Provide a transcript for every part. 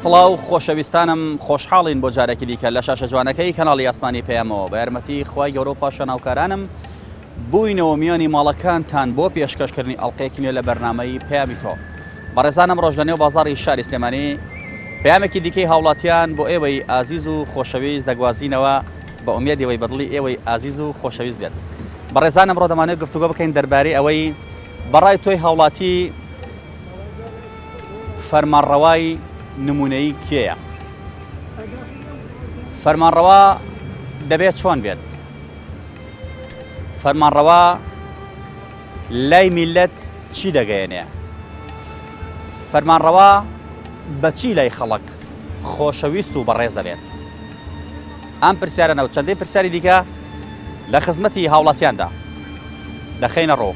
سڵاو خۆشەویستانم خۆشحاڵین بۆ جارێکی دیکە لە شاشە جوانەکەی کەناڵی ئاسمانی پەیامەوە بە یارمەتی خوای گەورە و پاشا ناوکارانم بووینەوە میانی ماڵەکانتان بۆ پێشکەشکردنی ئەڵلقەیەکی نوێ لە بەرنامەی پەیامی تۆ بەڕێزانم ڕۆژ لە نێو بازاڕی شاری سلێمانی پەیامێکی دیکەی هاوڵاتیان بۆ ئێوەی ئازیز و خۆشەویست دەگوازینەوە بە ئومێدی ئەوەی بەدڵی ئێوەی ئازیز و خۆشەویست بێت بەڕێزان ئەمڕۆ دەمانەوێت گفتوگۆ بکەین دەربارەی ئەوەی بەڕای تۆی هاوڵاتی فەرمانڕەوای نمونەیی کێیە؟ فەرمانڕەوا دەبێت چۆن بێت؟ فەرمانڕەوا لای میلەت چی دەگەیەنێ؟ فەرمانڕەوا بەچی لای خەڵک خۆشەویست و بەڕێز دەبێت؟ ئەم پرسیارانە و چەندین پرسیاری دیکە لە خزمەتی هاوڵاتیاندا دەخەینە ڕوو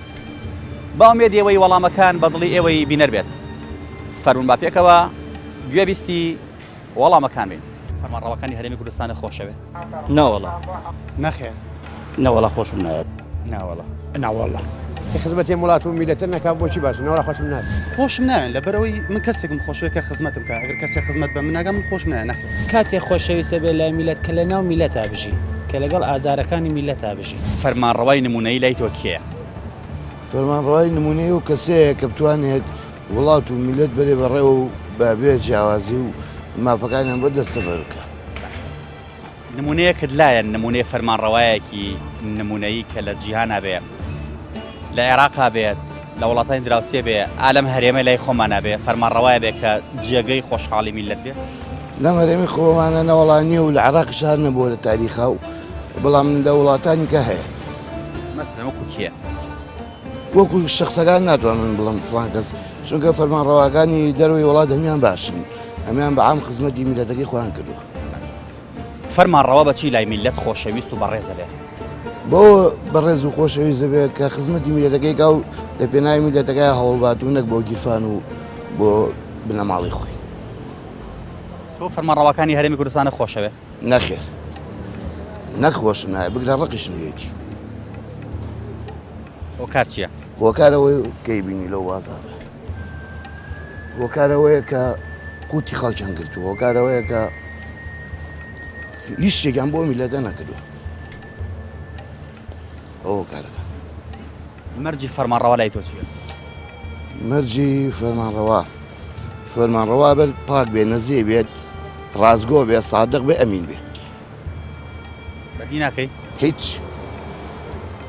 بە ئومێدی ئەوەی وەڵامەکان بە دڵی ئێوەی بینەر بێت. فەرموون با پێکەوە گوێبیستی وەڵامەکان بین. فەرمانڕەواکانی هەرێمی کوردستانت خۆشەوێ؟ ناوەڵا. نەخێر. نەوەڵا خۆشم نایەت. ناوەڵا. ناوەڵا. خزمەتی ئەم وڵات و میللەتە نەکا بۆچی باشە؟ نەوەڵا خۆشم نایەت. خۆشم ناوێن لەبەرئەوەی من کەسێکم خۆشەوێت کە خزمەتم کا ئەگەر کەسێک خزمەت بە من ناکا من خۆشم ناوێ نەخێر. کاتێ خۆشەویستە بێ لای میللەت کە لە ناو میللەتا بژی، کە لەگەڵ ئازارەکانی میللەتا بژی. فەرمانڕەوای نموونەیی لای تۆ کێیە؟ فەرمانڕەوای نموونەیی ئەو کەسەیە کە بتوانێت وڵات و میللەت بەرێ بەڕێوە و بە بێ جیاوازی و مافەکانیان بۆ دەستەبەر بکا. نمونەیەکت لایە نمونەی فەرمانڕەوایەکی نمونەیی کە لە جیهانا بێ لە عێراقا بێت لە وڵاتانی دراوسێ بێ ئالەم هەرێمە لای خۆمانە بێ فەرمانڕەوایە بێ کە جێگەی خۆشحاڵی میلەت بێ لەم هەرێمی خۆمانە نەوەڵا نییە و لە عێراقیش هەر نەبووە لە تاریخا و بەڵام لە وڵاتانی کە هەیە. مەسەلەن وەکو کێ؟ وەکو شخصەکان ناتوانم بڵم فڵان کەس چونکە فەرمانڕەواکانی دەرەوەی وڵات هەمیان باشن هەمیان بە عام خزمەتی میلەتەکەی خۆیان کردووە. فەرمانڕەوا بە چی لای میللەت خۆشەویست و بەڕێز ئەبێ؟ بەوە بەڕێز و خۆشەویست دەبێ کە خزمەتی میللەتەکەی کا و لە پێناوی میللەتەکەی هەوڵ بات و نەک بۆ گیرفان و بۆ بنەماڵەی خۆی. تۆ فەرمانڕەواکانی هەرێمی کوردستانت خۆشەوێ؟ نەخێر نەک خۆشم ناوێ بگرە ڕقیشم لێیەتی. هۆکار چییە؟ هۆکار ئەوەی کەی بینی لەو بازاڕە. هۆکار ئەوەیە کە قوتی خەڵکیان گرتووە هۆکار ئەوەیە کە هیچ شتێکیان بۆ میلەتە نەکردووە ئەو هۆکارەکە. مەرجی فەرمانڕەوا لای تۆ چییە؟ مەرجی فەرمانڕەوا فەرمانڕەوا بەر پاک بێ نەزیە بێت ڕاستگۆ بێ سادق بێ ئەمین بێ. بەدی ناکەی؟ هیچ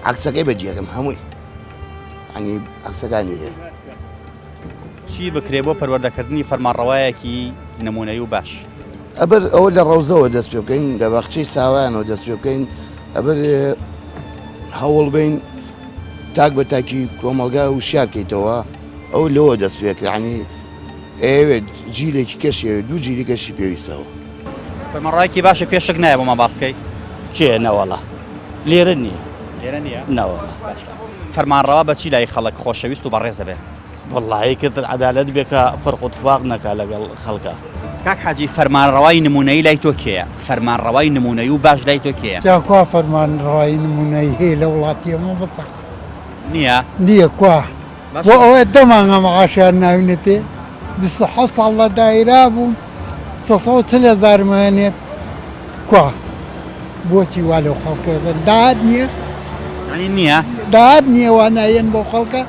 عەکسەکەی بەدیەکەم هەمووی ینی عەکسەکانی هەیە. چی بکرێ بۆ پەروەردەکردنی فەرمانڕەوایەکی نمونەی و باش؟ ئەبەر ئەوە لە ڕەوزەوە دەست پێ بکەین لە بەخچەی ساوایانەوە دەست پێ بکەین ئەبەر هەوڵ بین تاک بە تاکی کۆمەلگا و شارکەیتەوە ئەو لەوە دەست پێکرانی ئەیەوێت جیلێکی کەشی ئەوێت دوو جیلی کەشی پێویستەوە. فەرمانڕەوایەکی باشە پێشک نایە بۆمان باس کەی. کێ نەوەڵا لێرە نییە. لێرە نییە؟ نەوەڵا. باشە فەرمانڕەوا بە چی لای خەڵک خۆشەویست و بەڕێز ئەبێ؟ وەڵڵاهی کتر عەدالەت بێ کە فەرق و تفاق نەکا لەگەڵ خەڵکا. کاک حاجی فەرمانڕەوای نموونەیی لای تۆ کێیە؟ فەرمانڕەوای نموونەیی و باش لای تۆ کێیە؟ جا کوا فەرمانڕەوایی نموونەیی هەیە لە وڵاتی ئێمە بەسەخت؟ نییە؟ نییە کوا؟ بۆ ئەوەیە دە مانگە معاشیان ناوینەتێ 27 ساڵ لە دایرا بووم 340 هەزارم هەنێت کوا بۆچی وا لەو خەڵکە بن داهات نییە ینی نییە داهات نییە وا نایەن بۆ خەڵکە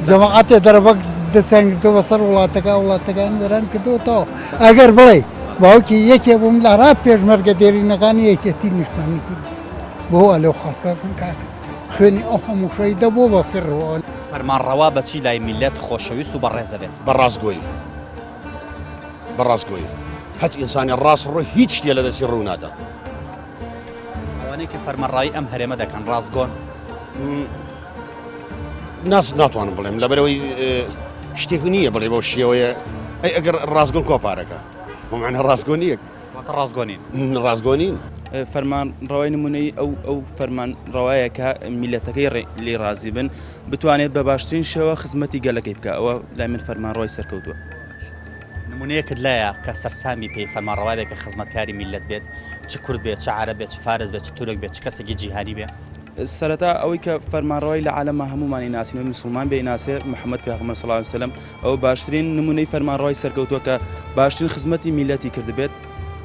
جەماعەتێ دەرەبەک دەستیان گرتووە بەسەر وڵاتەکە وڵاتەکان وێران کردووەتەوە ئەگەر بڵێ باوکی یەکێ بووم لە ڕا پێشمەرگە دێرینەکانی یەکێتی نیشتمانی کوردستان بۆ وا لەو خەڵکە بن کاکە خوێنی ئەو هەموو شەهیدە بۆ بە فیڕۆ. فەرمانڕەوا بە چی لای میللەت خۆشەویست و بەڕێز ئەبێ؟ بە ڕاستگۆیی. بە ڕاستگۆیی. هەچ ئینسانێ ڕاست ڕۆ هیچ شتێ لە دەستی ڕوو نادا. ئەوانەی کە فەرمانڕایی ئەم هەرێمە دەکەن ڕاستگۆن؟ ناس ناتوانم بڵێم لەبەرەوەی شتێک نییە بڵێ بەو شێوەیە ئەی ئەگەر ڕاستگۆن کۆ پارەکە بۆ معنە ڕاستگۆ نییە واتە ڕاستگۆ نین. ڕاستگۆ نین. فەرمان ڕەوای نمونەیی ئەو ئەو فەرمان ڕەوایە کە میلەتەکەی لێی ڕازی بن بتوانێت بە باشترین شێوە خزمەتی گەلەکەی بکە ئەوە لای من فەرمان ڕەوای سەرکەوتووە. نمونەیەکت لایە کە سەرسامی پێی فەرمانڕەوایەک کە خزمەتکاری میللەت بێت چ کورد بێت چ عەرەب بێت چ فارس بێت چ تورک بێت چ کەسێکی جیهانی بێ؟ سەرەتا ئەوەی کە فەرمانڕەوای لە عالەما هەموومانی ناسین و مسلمان بێ ناسێ محەممەد پێغەمبەر صلی الله علیه وسلم ئەو باشترین نمونەی فەرمانڕەوای سەرکەوتووە کە باشترین خزمەتی میلەتی کردبێت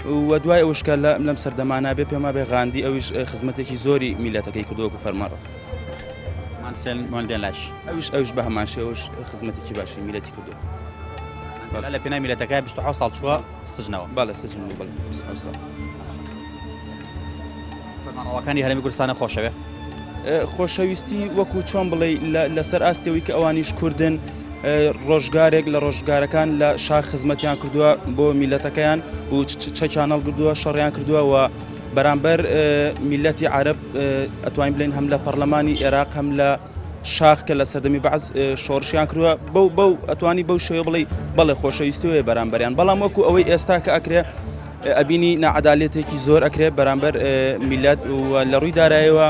و دوای ئەوش کە لەم سەردەمانە بێ پێما بێ غاندی ئەویش خزمەتێکی زۆری میلەتەکەی کردووە وەکو فەرمانڕەوا. مانسێل مۆندێلاش. ئەویش ئەویش بە هەمان شێوەش خزمەتێکی باشی میلەتی کردووە. ماندێلا لە پێناوی میلەتەکە 27 ساڵ چووە سجنەوە. بەڵێ سجنەوە بەڵێ 27 ساڵ. فەرمانڕەواکانی هەرێمی کوردستانە خۆشەوێ؟ خۆشەویستی وەکو چۆن بڵێ لەسەر ئاستەوەی کە ئەوانیش کوردن ڕۆژگارێک لە ڕۆژگارەکان لە شاخ خزمەتیان کردووە بۆ میلەتەکەیان و چەکیان هەڵگردووە شەڕیان کردووە و بەرامبەر میلەتی عرب ئەتوانین بڵێن هەم لە پەرلەمانی عێراق هەم لە شاخ کە لە سەردەمی بەعس شۆڕشیان کردووە بەو بەو ئەتوانی بەو شێوە بڵێ بەڵێ خۆشەویستیەوەی بەرامبەریان بەڵام وەکو ئەوەی ئێستا کە ئەکرێ ئەبینی ناعەدالەتێکی زۆر ئەکرێت بەرامبەر میلەت و لە ڕووی دارایەوە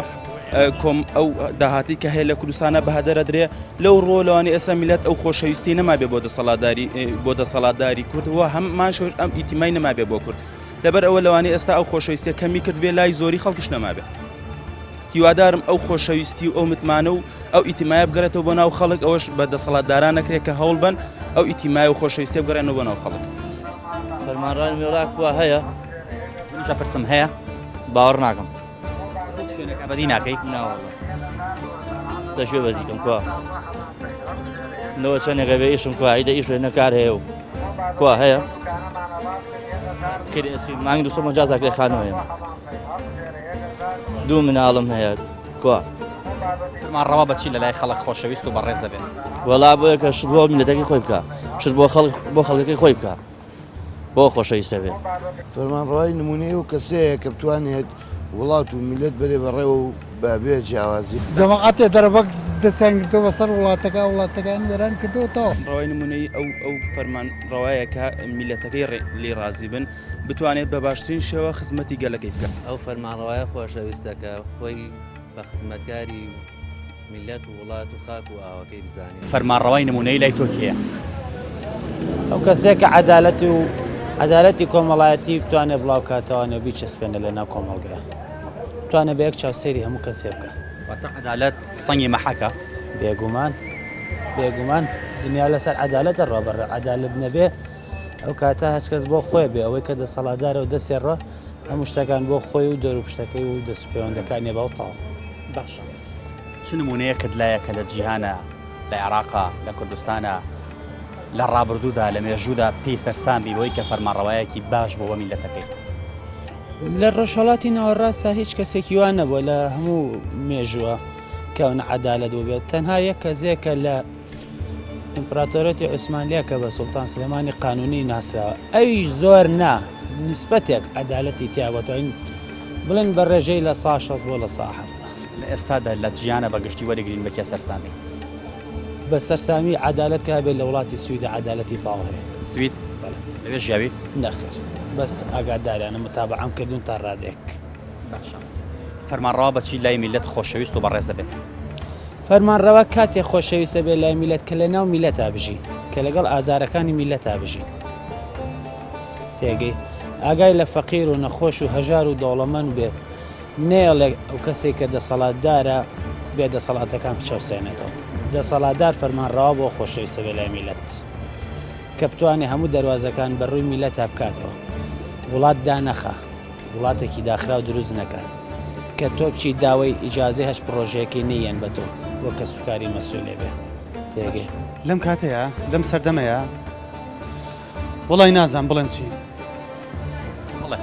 کۆم ئەو داهاتی کە هەیە لە کوردستانە بەهدەرە درێ لەو ڕۆلەوانی ئێستا میلەت ئەو خۆشەویستی نەمابێ بۆ دەسەڵاتداری بۆ دەسەڵاتداری کورد و هەمان شۆر ئەم ئیتیمای نەمابێ بۆ کورد لەبەر ئەوە لەوانی ئێستا ئەو خۆشەویستیە کەمی کرد بێ لای زۆری خەڵکش نەمابێ هیوادارم ئەو خۆشەویستی و ئەو متمانە و ئەو ئیتیمایە بگەڕێتەوە بۆ ناو خەڵک ئەوەش بە دەسەڵاتداران نەکرێت کە هەوڵ بن ئەو ئیتیمای و خۆشەویستیە بگەڕێنەوە بۆ ناو خەڵک. فەرمانڕانی وێڵا کوا هەیە؟ منیش ئەپرسم هەیە؟ باوەڕ ناکەم. شوێنەکە بەدی ناکەی؟ ناوەڵا دەشێ بەدیکەم کوا نەوە چەندێکە بێ ئیشم کوا ئیدە ئیش لێ نەکار هەیە و کوا هەیە؟ کرێسی مانگ دوو مەجازا کرێ خانوو هەیە دوو مناڵم هەیە کوا فەرمانڕەوا بە چی لە لای خەڵک خۆشەویست و بەڕێزە بێ؟ وەڵا بۆیە کە شت بۆ میللەتەکەی خۆی بکا شت بۆ خەڵک بۆ خەڵکەکەی خۆی بکا بۆ خۆشەویستە بێ. فەرمانڕەوای نمونەی ئەو کەسەیە کە بتوانێت وڵات و میللەت بەرێ بەڕێوە و بە بێ جیاوازی. جەماعەتێ دەرەبەگ دەستیان گرتووە بەسەر وڵاتەکە، وڵاتەکەیان وێران کردووە تەواو. ڕەوای نمونەی ئەو ئەو فەرمان ڕەوایە کە میللەتەکەی ڕێ لێی ڕازی بن بتوانێت بە باشترین شێوە خزمەتی گەلەکەی بکات. ئەو فەرمانڕەوایە خۆشەویستە کە خۆی بە خزمەتکاری میللەت و وڵات و خاک و ئاوەکەی بزانێت. فەرمانڕەوای نموونەیی لای تۆ کێیە؟ ئەو کەسەیە کە عەدالەت و عەدالەتی کۆمەڵایەتی بتوانێت بڵاو کاتەوانێ و بیچەسپێنێت لە ناو کۆمەڵگەیا. بتوانێت بە یەک چاو سەیری هەموو کەسێ بکا. واتە عەدالەت سەنگی مەحەکە؟ بێگومان، بێگومان دنیا لەسەر عەدالەت دەڕوا بەڕێ عەدالەت نەبێ ئەو کاتە هەچ کەس بۆ خۆی بێ ئەوەی کە دەسەڵاتدارە و دەسێ ڕە هەموو شتەکان بۆ خۆی و دەور و پشتەکەی و دەست و پەیوەندەکانی باو تەواو. باشە چ نمونەیەکت لایە کە لە جیهانە، لە عێراقا، لە کوردستانا، لە ڕابردوودا، لە مێژوودا پێی سەرسام بی بەوەی کە فەرمانڕەوایەکی باش بووە بۆ میللەتەکەی؟ لە ڕۆژهەڵاتی ناوەڕاستدا هیچ کەسێکی وا نەبووە لە هەموو مێژووە کە ئەوەنە عەدالەت بووبێت تەنها یەک کەسێک کە لە ئیمپراتۆرەتی عوسمانلیە کە بە سوڵتان سلێمانی قانونی ناسراوە ئەویش زۆر نا نیسبەتێک عەدالەتی تیا بۆ توانین بڵێن بە ڕێژەی لە سا 60 بۆ لە سا 70. لە ئێستادا لە جیهانە بە گشتی وەرگرین بە کێ سەرسامی؟ بە سەرسامی عەدالەت کە هەبێت لە وڵاتی سویدە عەدالەتی تەواو هەیە. سوید؟ بەڵێ. لەوێ ژیاوی؟ نەخێر بەس ئاگاداریانم متابەعەم کردوون تا ڕادەیەک. باشە فەرمانڕەوا بە چی لای میللەت خۆشەویست و بەڕێز دەبێت؟ فەرمانڕەوا کاتێ خۆشەویستە بێ لای میلەت کە لە ناو میلەتا بژی کە لەگەڵ ئازارەکانی میلەتا بژی تێگەی ئاگای لە فەقیر و نەخۆش و هەژار و دەوڵەمەند بێ نێڵێ ئەو کەسێک کە دەسەڵاتدارە بێ دەسەڵاتەکان بچەوسێنێتەوە دەسەڵاتدار فەرمانڕەوا بۆ خۆشەویستە بێ لای میلەت کە بتوانێ هەموو دەروازەکان بە ڕووی میلەتا بکاتەوە وڵات دانەخا وڵاتێکی داخراو دروست نەکات کە تۆ بچی داوای ئیجازەی هەچ پڕۆژەیەکی نەیەن بە تۆ وەک کەسوکاری مەسولێ بێ تێگەی. لەم کاتەیا لەم سەردەمەیا وەڵای نازانم بڵێم چی. بڵێ.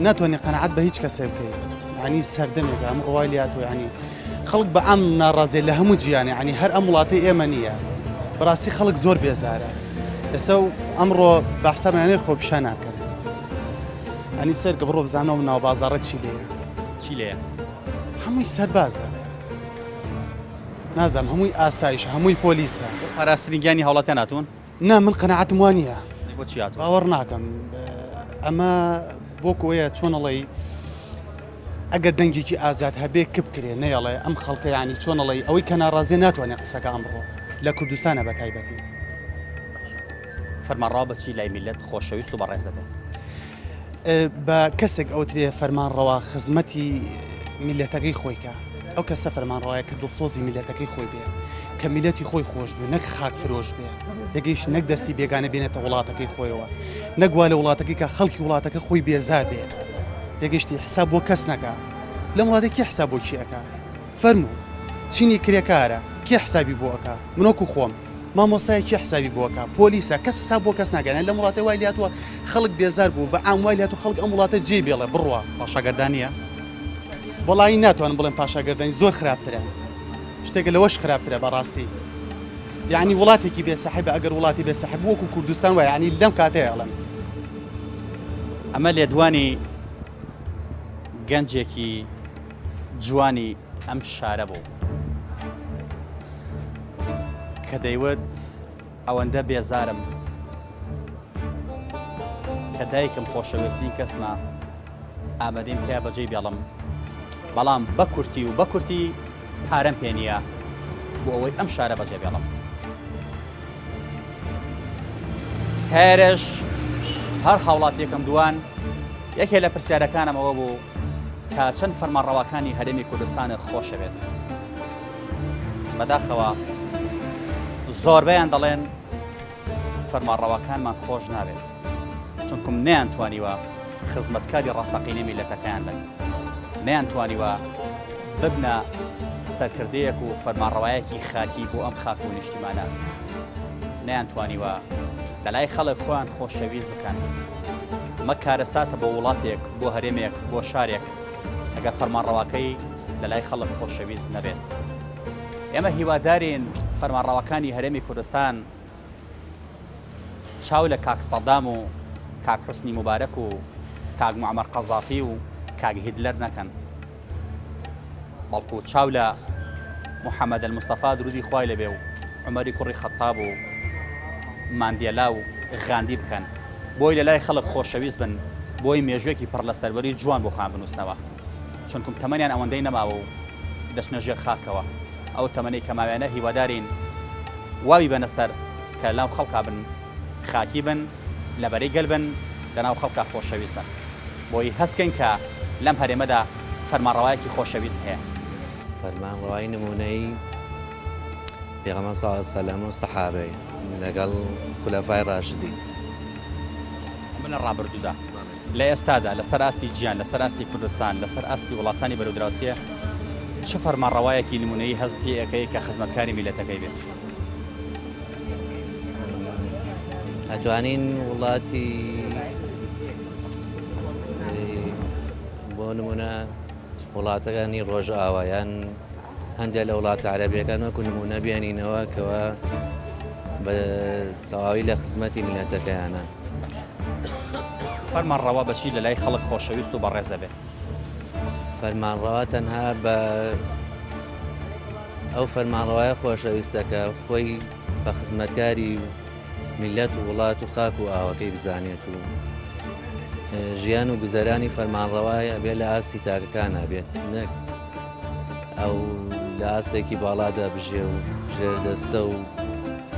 ناتوانانی قەناعەت بە هیچ کەسێ بکەی ینی سەردەمێکە هەموو ڕوای لاتۆ ینی خەڵک بە عام ناڕازیە لە هەموو جیانێ ینی هەر ئەم وڵاتەی ئێمە نییە بەڕاستی خەڵک زۆر بێزارە ئێستا و ئەمڕۆ بە حسابیانەی خۆپیشان ناکەن ئەنی سەرکە بڕۆ بزانەوە ناو بازاڕە چی لێیە چی لێیە هەمووی سەربازە نازانم هەمووی ئاسایش هەمووی پۆلیسە پاراستنی گیانی هاوڵاتیان هاتوون نا من قەناعەتم وا نییە بۆچی هاتوون باوەڕ ناکەم ئەمە بۆ کۆیە چۆن ئەڵێی ئەگەر دەنگێکی ئازاد هەبێ کپ کرێ نەیەڵێ ئەم خەڵکە یانی چۆن ئەڵێی ئەوەی کە ناڕازیە ناتوانێ قسەکە ئەمڕۆ لە کوردستانە بە تایبەتی. فەرمانڕەوا بە چی لای میللەت خۆشەویست و بەڕێز دەبێ؟ بە کەسێک ئەوترێ فەرمانڕەوا خزمەتی میللەتەکەی خۆی کە. ئەو کەسە فەرمانڕەوایە کە دڵسۆزی میلەتەکەی خۆی بێ کە میلەتی خۆی خۆش بێ نەک خاک فرۆش بێ تێگەیشت نەک دەستی بێگانە بێنێتە وڵاتەکەی خۆیەوە نەک وا لە وڵاتەکەی کە خەڵکی وڵاتەکە خۆی بێزار بێ تێگەیشتی حساب بۆ کەس نەکا لەم وڵاتە کێ حساب بۆ کێ ئەکا فەرموو چینی کرێکارە کێ حسابی بۆ ئەکا من وەکو خۆم مامۆستایە کێ حسابی بۆ ئەکا پۆلیسە کەس حساب بۆ کەس ناکا یانی لەم وڵاتە وای لاتوە خەڵک بێزار بوو بە عام وای لاتوە خەڵک ئەم وڵاتە جێ بێڵێ بڕوا. پاشاگەردانییە؟ وەڵایی ناتوانم بڵێم پاشاگەردانی زۆر خراپترە شتێکە لەوەش خراپترە بەڕاستی یعنی وڵاتێکی بێ سەحیبە ئەگەر وڵاتی بێ سەحب وەکو کوردستان وایە یعنی لەم کاتەیە ئەڵێم. ئەمە لێدوانی گەنجێکی جوانی ئەم شارە بوو کە دەیوت ئەوەندە بێزارم کە دایکم خۆشەویسترین کەسمە ئامادەیم تیا بەجێی بێڵم بەڵام بە کورتی و بە کورتی پارەم پێ نییە بۆ ئەوەی ئەم شارە بەجێ بێڵم. تایرش هەر هاوڵاتیەکەم دوان یەکێ لە پرسیارەکانم ئەوە بوو تا چەند فەرمانڕەواکانی هەرێمی کوردستانت خۆشەوێت؟ بەداخەوە زۆربەیان دەڵێن فەرمانڕەواکانمان خۆش ناوێت چونکم نەیانتوانیوە خزمەتکاری ڕاستەقینەی میللەتەکەیان بن نەیانتوانیوە ببنە سەرکردەیەک و فەرمانڕەوایەکی خاکی بۆ ئەم خاک و نیشتیمانە نەیانتوانیوە لەلای خەڵک خۆیان خۆشەویست بکەن مە کارەساتە بۆ وڵاتێک بۆ هەرێمێک بۆ شارێک ئەگەر فەرمانڕەواکەی لەلای خەڵک خۆشەویست نەبێت ئێمە هیوادارین فەرمانڕەواکانی هەرێمی کوردستان چاو لە کاک سەدام و کاک حوسنی موبارەک و کاک موعەمەر قەزافی و کاک هیتلەر نەکەن بەڵکو چاو لە محەممەد المستەفا درودی خوای لەبێ و عومەری کوڕی خەتاب و ماندێلا و غاندی بکەن بۆی لە لای خەڵک خۆشەویست بن بۆی مێژوێکی پڕ لە سەروەری جوان بۆ خۆیان بنووسنەوە چونکم تەمەنیان ئەوەندەی نەماوە و دەچنە ژێر خاکەوە ئەو تەمەنەی کە ماویانە هیوادارین وا بیبەنە سەر کە لەناو خەڵکا بن خاکی بن لە بەرەی گەل بن لەناو خەڵکا خۆشەویست بن بۆی هەست کەین کە لەم هەرێمەدا فەرمانڕەوایەکی خۆشەویست هەیە. فەرمانڕەوای نموونەیی پێغەمبەر صلی اللە علیە وسلم و سەحابەی لەگەڵ خولەفای ڕاشدین. ئەمە لە ڕابردوودا. لە ئێستادا لەسەر ئاستی جیهان، لەسەر ئاستی کوردستان، لەسەر ئاستی وڵاتانی بەرەو دراوسێ چ فەرمانڕەوایەکی نموونەیی هەست پێ ئەکەی کە خزمەتکاری میللەتەکەی بێت؟ ئەتوانین وڵاتی بۆ نمونە وڵاتەکانی ڕۆژئاوا یان هەندێک لە وڵاتە عەرەبیەکان وەکو نمونە بێنینەوە کەوا بە تەواوی لە خزمەتی میلەتەکەیانە. فەرمانڕەوا بە چی لە لای خەڵک خۆشەویست و بەڕێز ئەبێ؟ فەرمانڕەوا تەنها بە ئەو فەرمانڕەوایە خۆشەویستە کە خۆی بە خزمەتکاری میلەت و وڵات و خاک و ئاوەکەی بزانێت و ژیان و گوزەرانی فەرمانڕەوای ئەبێ لە ئاستی تاکەکان بێت نەک ئەو لە ئاستێکی باڵادا بژێ و ژێردەستە و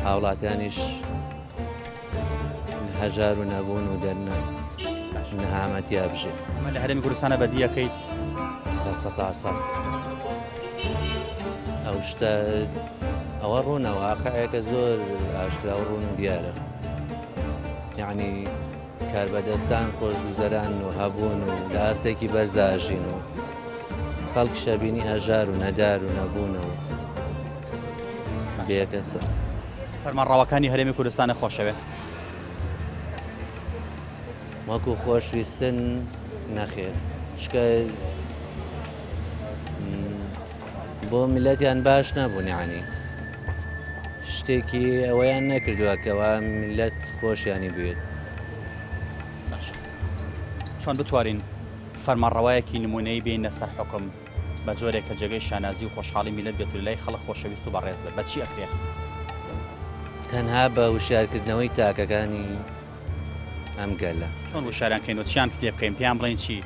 هاوڵاتیانیش هەژار و نەبوون و دەرنە نەهامەتیا بژێ. ئەمە لە هەرێمی کوردستانە بەدی ئەکەیت؟ 100%. ئەو شتە ئەوە ڕوونە واقعێکە زۆر ئاشکرا و ڕوون و دیارە یعنی کاربەدەستان خۆشگوزەران و هەبوون و لە ئاستێکی بەرزا ئەژین و خەڵک شەبینی هەژار و نەدار و نەبوون و بێکەسە. فەرمانڕەواکانی هەرێمی کوردستانە خۆشەوێ؟ وەکو خۆشویستن نەخێر چکە بۆ میلەتیان باش نەبوون یعنی شتێکی ئەوەیان نەکردووە کەوا میلەت خۆشیانی بوێت. باشە چۆن بتوانین فەرمانڕەوایەکی نمونەیی بێینە سەر حوکم بە جۆرێک کە جێگەی شانازی و خۆشحاڵی میلەت بێت و لەلای خەڵک خۆشەویست و بەڕێز بێت بە چی ئەکرێ؟ تەنها بە وشیارکردنەوەی تاکەکانی ئەم گەلە. چۆن وشیاریان کەین و چیان لێ بکەین پێیان بڵێین چی؟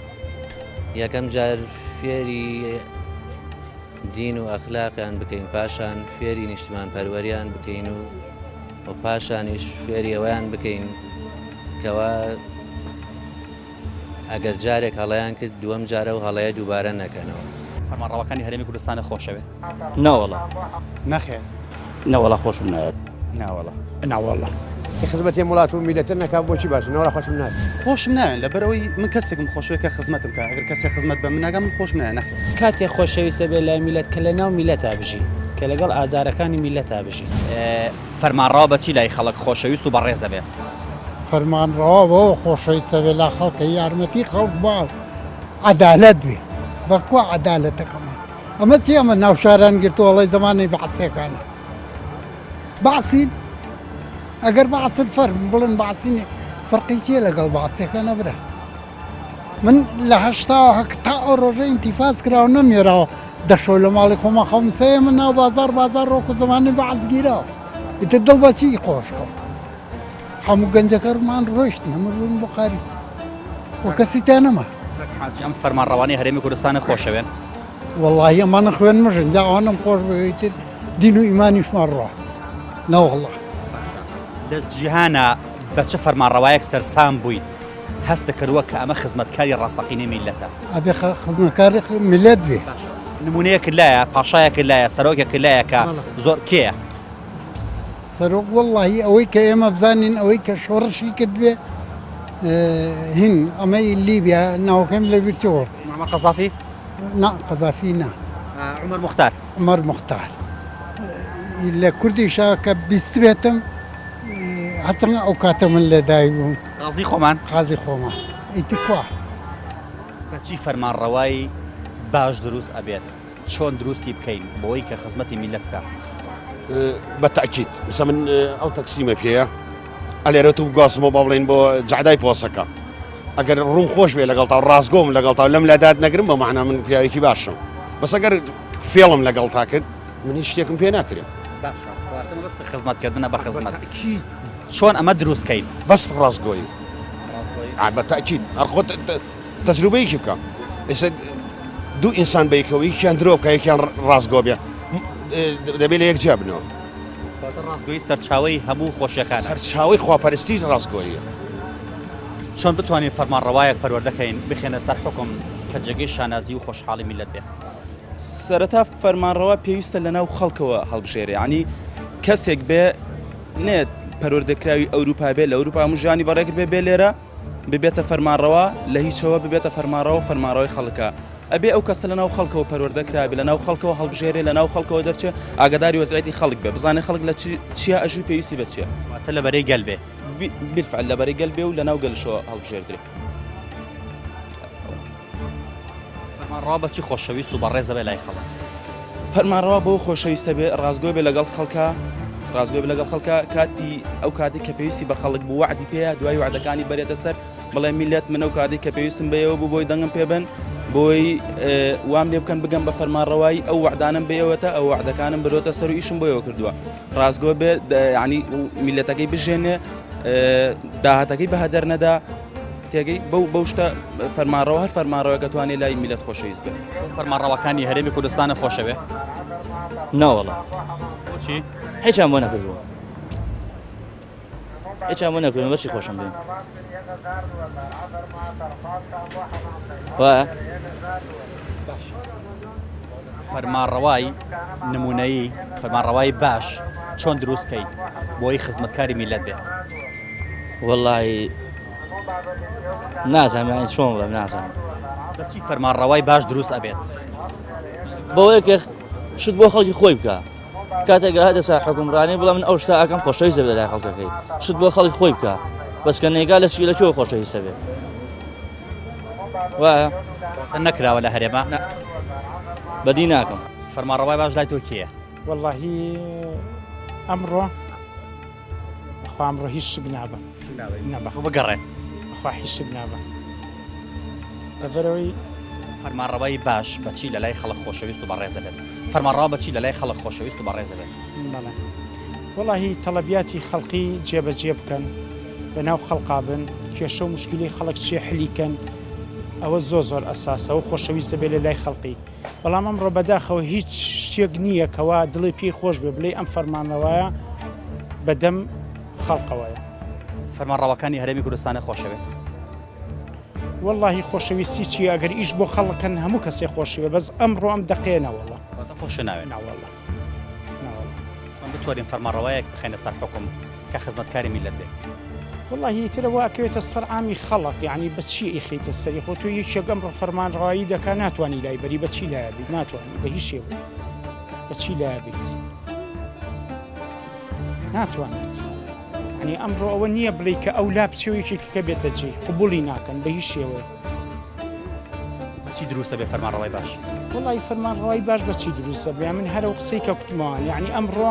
یەکەم جار فێری دین و ئەخلاقیان بکەین پاشان فێری نیشتمان پەروەریان بکەین و و پاشانیش فێری ئەوەیان بکەین کەوا ئەگەر جارێک هەڵەیان کرد دووەم جارە و هەڵەیە دووبارە نەکەنەوە. فەرمانڕەواکانی هەرێمی کوردستانت خۆشەوێ؟ ناوەڵا. نەخێر. نەوەڵا خۆشم ناوێت. ناوەڵا. ناوەڵا. خزمەتی ئەم وڵات و میللەتە نەکا بۆچی باشە نەوەڵا خۆشم ناوێت. خۆشم ناوێن لەبەرئەوەی من کەسێکم خۆشەوێت کە خزمەتم کا ئەگەر کەسێک خزمەت بە من ناکا من خۆشم ناوێت نەخێر. کاتێ خۆشەویستە بێ لای میللەت کە لە ناو میللەتا بژی کە لەگەڵ ئازارەکانی میللەتا بژی. فەرمانڕەوا بە چی لای خەڵک خۆشەویست و بەڕێزە بێ؟ فەرمانڕەوا بەوە خۆشەویستە بێ لا خەڵکە یارمەتی خەڵک با عەدالەت بێ بەکوا عەدالەتەکەمان ئەمە چی ئەمە ناو شاران گرتووە ئەڵێ زەمانی بەعسیەکانە بەعسین ئەگەر بەعسن فەرم بڵن بەعسین فەرقی چییە لەگەڵ بەعسیەکانە برا من لە هەشتاوە هەک تا ئەو ڕۆژە ئینتیفاز کراوە نەمێراوە دەشەو لە ماڵی خۆمان خەوم سەیە من ناو بازار بازار ڕۆکو زمانی بەعس گیراوە ئیتر دڵ بەچی خۆشکەم هەموو گەنجەکەمان ڕۆیشتن هەموو ڕوون بۆ قاریس و کەسی تا نەما. حاجی ئەم فەرمانڕەوانەی هەرێمی کوردستانە خۆشەوێن؟ وەڵاهی ئەمانە خوێن مژن جا ئەوانەم خۆش بوێ ئیتر دین و ئیمانیشمان ڕوا نەوەڵا. لە جیهانا بە چ فەرمانڕەوایەک سەرسام بوویت هەستت کردووە کە ئەمە خزمەتکاری ڕاستەقینەی میللەتە؟ ئەبێ خزمەتکاری میللەت بێ. نموونەیەکت لایە، پاشایەکت لایە، سەرۆکێکت لایە کە زۆر کێیە؟ سەرۆک وەڵاهی ئەوەی کە ئێمە بزانین ئەوەی کە شۆڕشی کردبێ هین ئەمەی لیبیا ناوەکەم لە بیر چۆ معمر قەزافی نا قەزافی نا عمر مختار عمر مختار لە کوردیشا کە بیستبێتم هەچەند ئەو کاتە من لە دایک بووم قازی خۆمان قازی خۆمان ئیتر کوا بەچی فەرمانڕەوای باش دروست ئەبێت چۆن دروستی بکەین بۆی کە خزمەتی میللەت بکا؟ بە تەئکید مەسە من ئەو تەکسیمە پێیە ئەلێرە تو بگوازمەوە با بڵێین بۆ جەعدای پۆسەکە ئەگەر ڕووم خۆش بێ لەگەڵ تا ڕاستگۆم لەگەڵ تا لەم لادات نەگرم بە مەعنا من پیاوێکی باشم بەس ئەگەر فێڵم لەگەڵ تا کرد من هیچ شتێکم پێ ناکرێ باشە واتە مەبەست خزمەتکردنە بە خزمەت چۆن ئەمە دروست کەین؟ بەس ڕاستگۆیی بە تەئکید هەر خۆت تەجروبەیەکی بکە ئێستا دوو ئینسان بەیکەوە یەکیان درۆ بکە یەکیان ڕاستگۆ بێ دەبێت لە یەک جیا بنەوە ڕاستگۆی سەرچاوەی هەموو خۆشیەکان سەرچاوەی خواپەرستی ڕاستگۆیە چۆن بتوانین فەرمانڕەوایەک پەروەردەکەین بخێنە سەر حکم کە جێگەی شانازی و خۆشحاڵی میلەت بێ سەرەتا فەرمانڕەوا پێویستە لە ناو خەڵکەوە هەڵبژێرێ ینی کەسێک بێ نێت پەروەردەکراوی ئەوروپا بێ لە ئەوروپا هەموو ژیانی بەڕێکرد بێ بێ لێرە ببێتە فەرمانڕەوا لە هیچەوە ببێتە فەرمانڕەوا و فەرمانڕەوای خەڵکە ئەبێ ئەو کەسە لەناو خەڵکەوە پەروەردە کرابێ لەناو خەڵکەوە هەڵبژێرێ لەناو خەڵکەوە دەرچێ ئاگاداری وەزعیەتی خەڵک بێ بزانێ خەڵک لە چیا ئەژی و پێویستی بە چییە واتە لە بەرەی گەل بێ بالفعل لە بەرەی گەل بێ و لەناو گەلشەوە هەڵبژێردرێ. فەرمانڕەوا بە چی خۆشەویست و بەڕێزە بێ لای خەڵک؟ فەرمانڕەوا بەوە خۆشەویستە بێ ڕاستگۆ بێ لەگەڵ خەڵکا ڕاستگۆ بێ لەگەڵ خەڵکا کاتی ئەو کاتی کە پێویستی بە خەڵک بوو وەعدی پێیە دوای وەعدەکانی بەرێتە سەر بڵێ میلەت من ئەو کاتی کە پێویستم بەیەوە بوو بۆی دەنگم پێ بن بۆی وام لێ بکەن بگەم بە فەرمانڕەوایی ئەو وەعدانم بێوەتە ئەو وەعدەکانم برۆتە سەر و ئیشم بۆیەوە کردووە ڕاستگۆ بێ ینی میلەتەکەی بژێنێ داهاتەکەی بە هەدەر نەدا تێگەی بەو بەو شتە فەرمانڕەوا هەر فەرمانڕەوێکە توانێ لای میلەت خۆشەویست بێت. فەرمانڕەواکانی هەرێمی کوردستانە خۆشەوێ؟ ناوەڵا. بۆچی؟ هیچیان بۆ نەکردووە. هیچیان بۆ نەکردووە بەچی خۆشم بێن. وایە؟ فەرمانڕەوای نمونەیی فەرمانڕەوای باش چۆن دروست کەین بۆی خزمەتکاری میلەت بێ؟ وەڵی نازانم یانی چۆن بڵێم نازانم بەچی فەرمانڕەوای باش دروست ئەبێت بەوەیە کە شت بۆ خەڵکی خۆی بکە کاتێک هاتە سەر حکومڕانی بڵێ من ئەو شتە ئەکەم خۆشەویست دەبێت لای خەڵکەکەی شت بۆ خەڵکی خۆی بکە بەس کە نێگا لە چی لە کوێ خۆشەویستە بێت وایە نەکراوە لە هەرێمە بەدی ناکەم فەرمانڕەوای باش لای تۆ کێیە وەڵاهی ئەمڕۆ بەخوا ئەمڕۆ هیچ شک نابم نەبەخۆ بگەڕێ بەخوا هیچ شک نابم لەبەرەوەی فەرمانڕەوای باش بەچی لە لای خەڵک خۆشەویست و بەڕێزە بێت فەرمانڕەوا بەچی لە لای خەڵک خۆشەویست و بەڕێزە بێت بەڵێ وەڵاهی تەڵەبیاتی خەڵقی جێبەجێ بکەن لە ناو خەڵقا بن کێشە و مشکلی خەڵک چێ حلی کەن ئەوە زۆر زۆر ئەساسە و خۆشەویستە بێ لە لای خەڵقی بەڵام ئەمڕۆ بەداخەوە هیچ شتێک نییە کەوا دڵی پێی خۆش بێ بڵێی ئەم فەرمانڕەوایە بەدەم خەڵقەوەیە. فەرمانڕەواکانی هەرێمی کوردستانە خۆشەوێ؟ وەڵاهی خۆشەویستی چیە ئەگەر ئیش بۆ خەڵکەن هەموو کەسێ خۆشەوێ بەس ئەمڕۆ ئەم دەقەیە نەوەڵا. واتە خۆشت ناوێ؟ نەوەڵا نەوەڵا. چۆن بتوانین فەرمانڕەوایەک بخەینە سەر حوکم کە خزمەتکاری میللەت بێ؟ وەڵاهی ئیتر ئەوە ئەکەوێتە سەر عامی خەڵک یانی بە چی ئەیخەیتە سەری خۆ تۆ یەکێک ئەمڕۆ فەرمانڕەوایی دەکا ناتوانی لای بەری بە چی لایە بیت ناتوانی بە هیچ شێوەیەک بە چی لایە بیت ناتوانیت یعنی ئەمڕۆ ئەوە نییە بڵێ کە ئەو لا بچێ و یەکێکی کە بێتە جێی قبوڵی ناکەن بە هیچ شێوەیە. چی دروستە بێ فەرمانڕەوای باش؟ وەڵی فەرمانڕەوای باش بە چی دروستە بێ من هەرە قسەی کە کوتمەوان یعنی ئەمڕۆ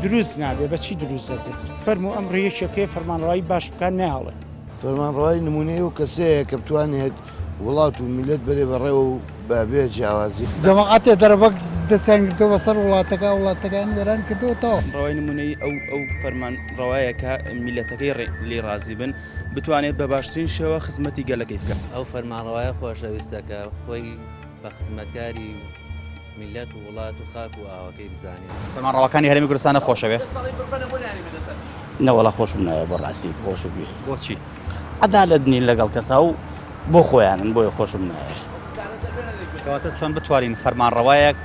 دروست نابێ بە چی دروست دەبێت فەرمو ئەمڕۆ یەکێکەیە فەرمانڕەوای باش بکات ناڵێ. فەرمانڕەوای نمونەی ئەو کەسەیە کە بتوانێت وڵات و میللەت بەرێ بەڕێوە و بە بێ جیاوازی. جەماعەتێ دەرەبەگ دەستیان گرتووە بەسەر وڵاتەکە وڵاتەکەیان وێران کردووە تەواو. ڕەوای نمونەیی ئەو ئەو فەرمان ڕەوایە کە میللەتەکەی لێی ڕازی بن بتوانێت بە باشترین شێوە خزمەتی گەلەکەی بکات. ئەو فەرمانڕەوایە خۆشەویستە کە خۆی بە خزمەتکاری میللەت و وڵات و خاک و ئاوەکەی بزانێت. فەرمانڕەواکانی هەرێمی کوردستانت خۆشەوێ؟ نەوەڵا خۆشم ناوێ بەڕاستی خۆشم بێ. بۆچی؟ عەدالەت نین لەگەڵ کەسا و بۆ خۆیانن بۆیە خۆشم ناوێ. کەواتە چۆن بتوانین فەرمانڕەوایەک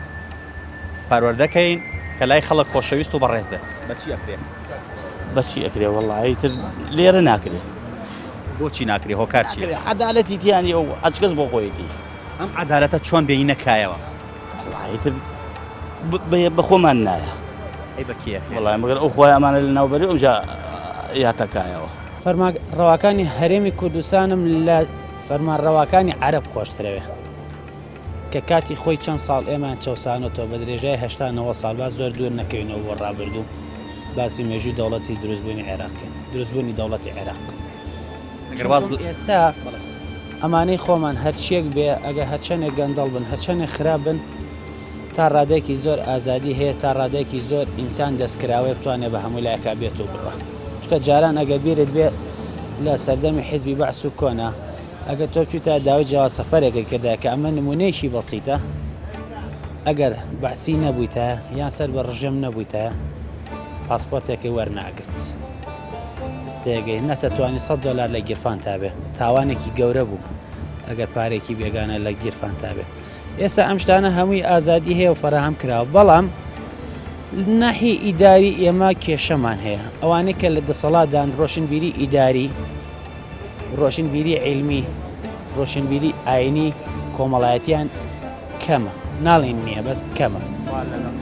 پەروەردە کەین کە لای خەڵک خۆشەویست و بەڕێز بێت؟ بە چی ئەکرێ؟ بە چی ئەکرێ وەڵڵاهی تر لێرە ناکرێ. بۆچی ناکرێ هۆکار چییە؟ عەدالەتی تیا نییە و هەچ کەس بۆ خۆیەتی. ئەم عەدالەتە چۆن بێینە کایەوە؟ وەڵڵاهی تر بە خۆمان نایە. ئەی بە کێ ئەکرێ؟ وەڵڵاهی مەگەر ئەو خوایە ئەمانە لەناو بەرێ ئەوجا یاتە کایەوە. فەرمانڕەواکانی هەرێمی کوردستانم لە فەرمانڕەواکانی عەرەب خۆشترەوێ کە کاتی خۆی چەند ساڵ ئێمەیان چەوسانۆتەوە بە درێژای 80 90 ساڵ با زۆر دوور نەکەوینەوە بۆ ڕابردوو باسی مێژووی دەوڵەتی دروستبوونی عێراق کەین دروستبوونی دەوڵەتی عێراق ئەگەر واز ئێستا ئەمانەی خۆمان هەرچیەک بێ ئەگە هەرچەندێک گەندەڵ بن هەرچەندێک خراپ بن تا ڕادەیەکی زۆر ئازادی هەیە تا ڕادەیەکی زۆر ئینسان دەستکراوەیە بتوانێت بە هەموو لایەکا بێت و بڕوا چونکە جاران ئەگەر بیرت بێ لە سەردەمی حیزبی بەعس و کۆنا ئەگەر تۆ بچیتە داوای جەواز سەفەرێکت کردایە کە ئەمە نمونەیەکی بەسیتە ئەگەر بەعسی نەبوویتایە یان سەر بە ڕژێم نەبوویتایە پاسپۆرتێکی وەرناگرت تێگەی نەتەتوانی 100 دلار لە گیرفان تابێ تاوانێکی گەورە بوو ئەگەر پارێکی بێگانە لە گیرفان تابێ ئێستا ئەم شتانە هەمووی ئازادی هەیە و فەراهەم کراوە بەڵام ناحی ئیداری ئێمە کێشەمان هەیە ئەوانەی کە لە دەسەڵاتدان ڕۆشنبیری ئیداری ڕۆشنبیری عیلمی ڕۆشنبیری ئاینی کۆمەڵایەتیان کەمە ناڵین نییە بەس کەمە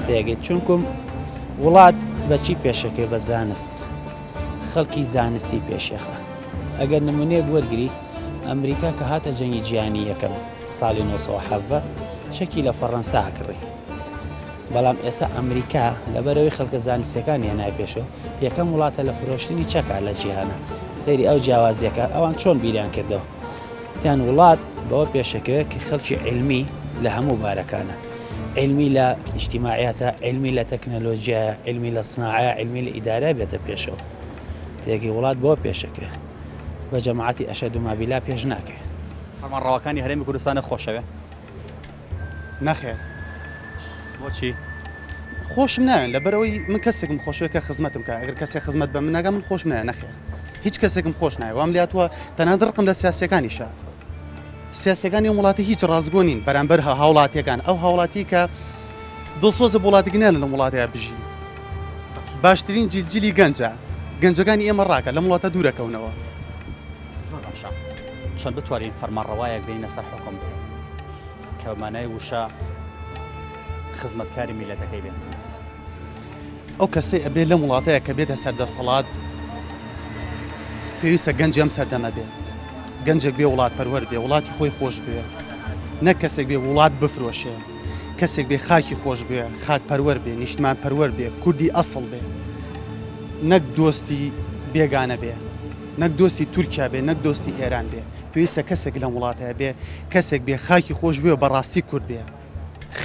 تێگەیت چونکم وڵات بەچی پێشەکەی بە زانست خەڵکی زانستی پێشێخە ئەگەر نمونەیەک وەرگری ئەمریکا کە هاتە جەنگی جیهانی یەکەم ساڵی 1970 چەکی لە فەڕەنسا کڕی بەڵام ئێستا ئەمریکا لەبەرەوەی خەڵکە زانستیەکان هێنای پێشەوە یەکەم وڵاتە لە فرۆشتنی چەکە لە جیهانە سەیری ئەو جیاوازیەکە ئەوان چۆن بیریان کردەوە تیان وڵات بەوە پێشەکەوێت کە خەڵکی علمی لە هەموو بارەکانە علمی لە ئیجتیماعیاتە علمی لە تەکنەلۆژیایە علمی لە سناعە علمی لە ئیدارە بێتە پێشەوە تێگەی وڵات بەوە پێشەکەوێت بە جەماعەتی ئەشەد و مابیلا پێش ناکەوێت. فەرمانڕەواکانی هەرێمی کوردستانت خۆشەوێ؟ نەخێر. بۆچی؟ خۆشم ناوێن لەبەرئەوەی من کەسێکم خۆشەوێت کە خزمەتم کا ئەگەر کەسێک خزمەت بە من ناکا من خۆشم ناوێ نەخێر هیچ کەسێکم خۆش ناوێ وام لاتوە تەنانەت ڕقم لە سیاسیەکانیشە سیاسیەکانی ئەم وڵاتی هیچ ڕاستگۆ نین بەرامبەر هاوڵاتیەکان ئەو هاوڵاتی کە دڵسۆزە بۆ وڵاتێکی نالە لەم وڵاتەیە بژی باشترین جیل جیلی گەنجە گەنجەکانی ئێمە ڕاکە لەم وڵاتە دوورەکەونەوە زۆر باشە چۆن بتوانین فەرمانڕەوایەک بێینە سەر حوکم کە مانای وشە خزمەتکاری میلەتەکەی بێت ئەو کەسەی ئەبێ لەم وڵاتەیە کە بێتە سەر دەسەڵات پێویستە گەنجی ئەم سەردەمە بێ گەنجێک بێ وڵات پەروەر بێ وڵاتی خۆی خۆش بێ نەک کەسێک بێ وڵات بفرۆشێ کەسێک بێ خاکی خۆش بێ خاک پەروەر بێ نیشتمان پەروەر بێ کوردی ئەسڵ بێ نەک دۆستی بێگانە بێ نەک دۆستی تورکیا بێ نەک دۆستی ئێران بێ پێویستە کەسێک لەم وڵاتەیە بێ کەسێک بێ خاکی خۆش بێ و بەڕاستی کورد بێ.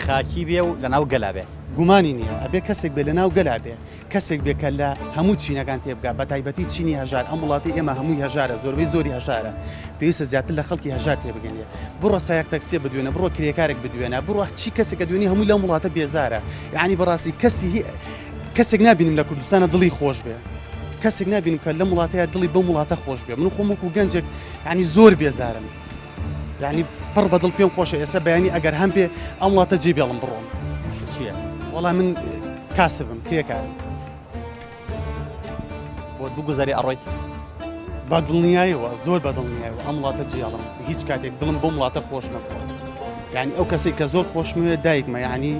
خاکی بێ و لەناو گەلا بێ. گومانی نییە ئەبێ کەسێک بێ لەناو گەلا بێ، کەسێک بێ کە لە هەموو چینەکان تێبگا بەتایبەتی چینی هەژار، ئەم وڵاتەی ئێمە هەمووی هەژارە زۆربەی زۆری هەژارە، پێویستە زیاتر لە خەڵکی هەژار تێبگەنێ، بڕۆ سایەق تەکسیە بدوێنە، بڕۆ کرێکارێک بدوێنە، بڕۆ چی کەسێک ئەدوێنی هەمووی لەم وڵاتە بێزارە، یەعنی بەڕاستی کەسی کەسێک نابینم لە کوردستانە دڵی خۆش بێ. کەسێک نابینم کە لەم وڵاتەیە دڵی بەم وڵاتە خۆش بێ من خۆم وەکو گەنجێک ینی زۆر بێزارم یعنی پڕ بە دڵ پێم خۆشە ئێستا بەیانی ئەگەر هەم بێ ئەم وڵاتە جێ بێڵم بڕۆم چییە؟ وەڵا من کاسبم کرێکارم بۆت بگوزەری ئەڕۆیت؟ بە دڵنیایەوە زۆر بە دڵنیایەوە ئەم وڵاتە جیاڵم هیچ کاتێک دڵم بۆم وڵاتە خۆش نەبووە یعنی ئەو کەسێک کە زۆر خۆشمەوێت دایکمە یعنی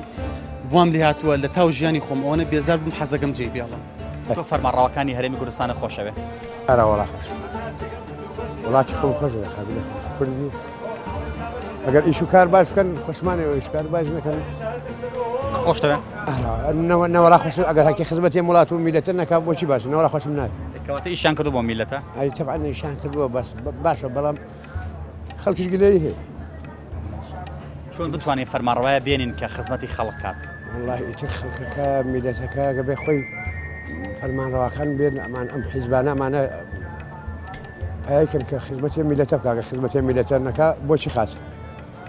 بوام لێ هاتووە لە تاو ژیانی خۆم ئەوەنە بێزار بووم حەزەکەم جێ بێڵم. تۆ فەرمانڕەواکانی هەرێمی کوردستانت خۆشەوێ؟ ئەرا وەڵا خۆش وڵاتی خۆم خۆش دەوێ قابلە کوردی ئەگەر ئیش و کار باش بکەن خۆشمانەوە ئیش کار باش نەکەن خۆشتەوێ نەوەڵا خۆش ئەگەر هەکی خزمەتی وڵات و میلەتە نەکا بۆچی باش نەوەڵا خۆشم ناوێت کەواتە ئیشیان کردو بۆ میلەتە ئەی تەبعەن ئیشیان کردووە بەس باشە بەڵام خەڵکیش گلەیی هەیە چۆن بتوانین فەرمانڕەوایە بێنین کە خزمەتی خەڵک کات؟ وەڵاهی ئیتر خەڵکەکە میلەتەکە گەبێ خۆی فەرمانڕەواکان بێن ئەمان ئەم حیزبانە ئەمانە پایکن کە خزمەتی میلەتە بکە گەر خزمەتی میلەتە نەکا بۆچی خاچ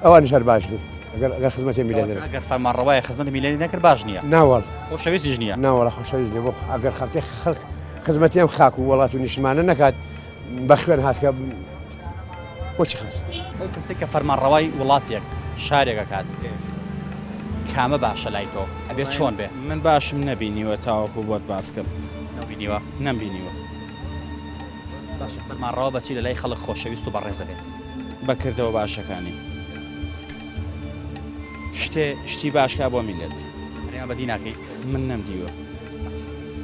ئەوانیش هەر باش نین ئەگەر ئەگەر خزمەتی میلەتە نەکەن. ئەگەر فەرمانڕەوایە خزمەتی میلەتی نەکرد باش نییە. ناوەڵ. خۆشەویستیش نییە. ناوەڵا خۆشەویست نییە بۆ ئەگەر خەڵکی خەڵک خزمەتی ئەم خاک و وڵات و نیشتمانە نەکات بە خوێن هاتکە بۆچی خەس؟ ئەو کەسەی کە فەرمانڕەوای وڵاتێک، شارێک ئەکات، کامە باشە لای تۆ؟ ئەبێ چۆن بێ؟ من باشم نەبینیوە تاوەکو بۆت باس کەم. نەوبینیوە؟ نەمبینیوە. باشە فەرمانڕەوا بە چی لە لای خەڵک خۆشەویست و بەڕێز ئەبێ؟ بە کردەوە باشەکانی. شتێ شتی باش کا بۆ میللەت. هەرێمە بەدی ناکەی؟ من نەمدیوە.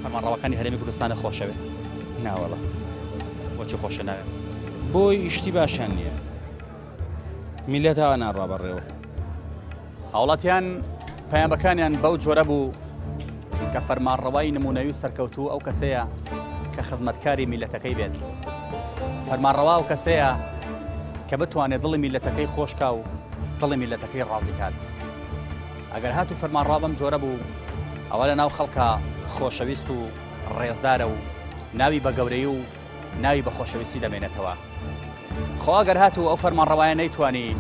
فەرمانڕەواکانی هەرێمی کوردستانت خۆشەوێ؟ ناوەڵا. بۆچی خۆشە ناوێ؟ بۆی شتی باشیان نییە. میللەت ئاوا ناڕوا بەڕێوە. هاوڵاتیان پەیامەکانیان بەو جۆرە بوو کە فەرمانڕەوای نمونەوی و سەرکەوتوو ئەو کەسەیە کە خزمەتکاری میللەتەکەی بێت. فەرمانڕەوا ئەو کەسەیە کە بتوانێت دڵی میللەتەکەی خۆشکا و دڵی میللەتەکەی ڕازی کات. ئەگەر هاتوو فەرمانڕەوا بەم جۆرە بوو ئەوە لە ناو خەڵکا خۆشەویست و ڕێزدارە و ناوی بە گەورەی و ناوی بە خۆشەویستی دەمێنێتەوە. خۆ ئەگەر هاتوو ئەو فەرمانڕەوایە نەیتوانی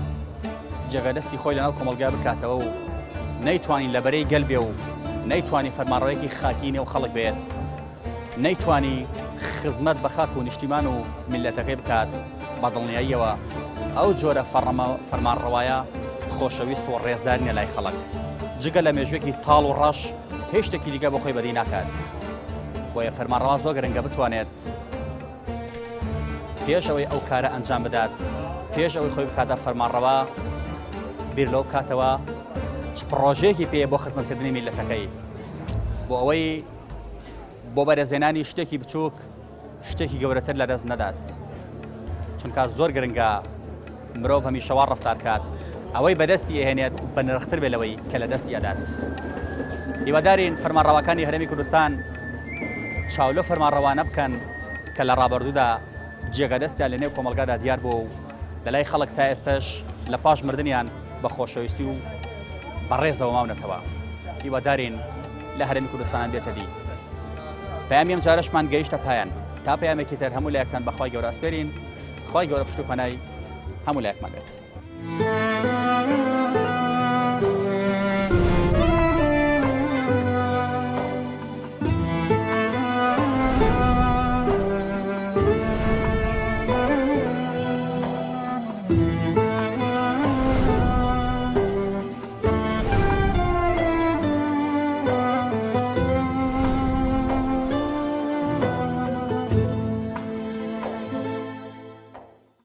جێگە دەستی خۆی لەناو کۆمەڵگا بکاتەوە و نەیتوانی لە بەرەی گەل بێ و نەیتوانی فەرمانڕەوەیەکی خاکی نێو خەڵک بێت، نەیتوانی خزمەت بە خاک و نیشتیمان و میللەتەکەی بکات، بە دڵنیاییەوە ئەو جۆرە فەرمانڕەوایە خۆشەویست و ڕێزدار نیە لای خەڵک. جگە لە مێژووێکی تاڵ و ڕەش هیچ شتێکی دیکە بۆ خۆی بەدی ناکات. بۆیە فەرمانڕەوا زۆر گرنگە بتوانێت پێش ئەوەی ئەو کارە ئەنجام بدات، پێش ئەوەی خۆی بکاتە فەرمانڕەوا، بیر لەوە بکاتەوە چ پڕۆژەیەکی پێیە بۆ خزمەتکردنی میللەتەکەی، بۆ ئەوەی بۆ بەرەزێنانی شتێکی بچووک شتێکی گەورەتر لەدەست نەدات چونکە زۆر گرنگە مرۆڤ هەمیشە وا ڕەفتار کات ئەوەی بەدەستی ئەهێنێت بەنرختر بێ لەوەی کە لە دەستی ئەدات. هیوادارین فەرمانڕەواکانی هەرێمی کوردستان چاو لەو فەرمانڕەوانە بکەن کە لە ڕابردوودا جێگە دەستیان لە نێو کۆمەڵگادا دیار بووە و لەلای خەڵک تا ئێستەش لە پاش مردنیان بە خۆشەویستی و بەڕێزەوە ماونەتەوە. هیوادارین لە هەرێمی کوردستان بێتە دی. پەیامی ئەم جارەشمان گەیشتە پایان. تا پەیامێکی تر هەموو لایەکتان بە خوای گەورە ئەسپێرین. خوای گەورە پشت و پەنای هەموو لایەکمان بێت.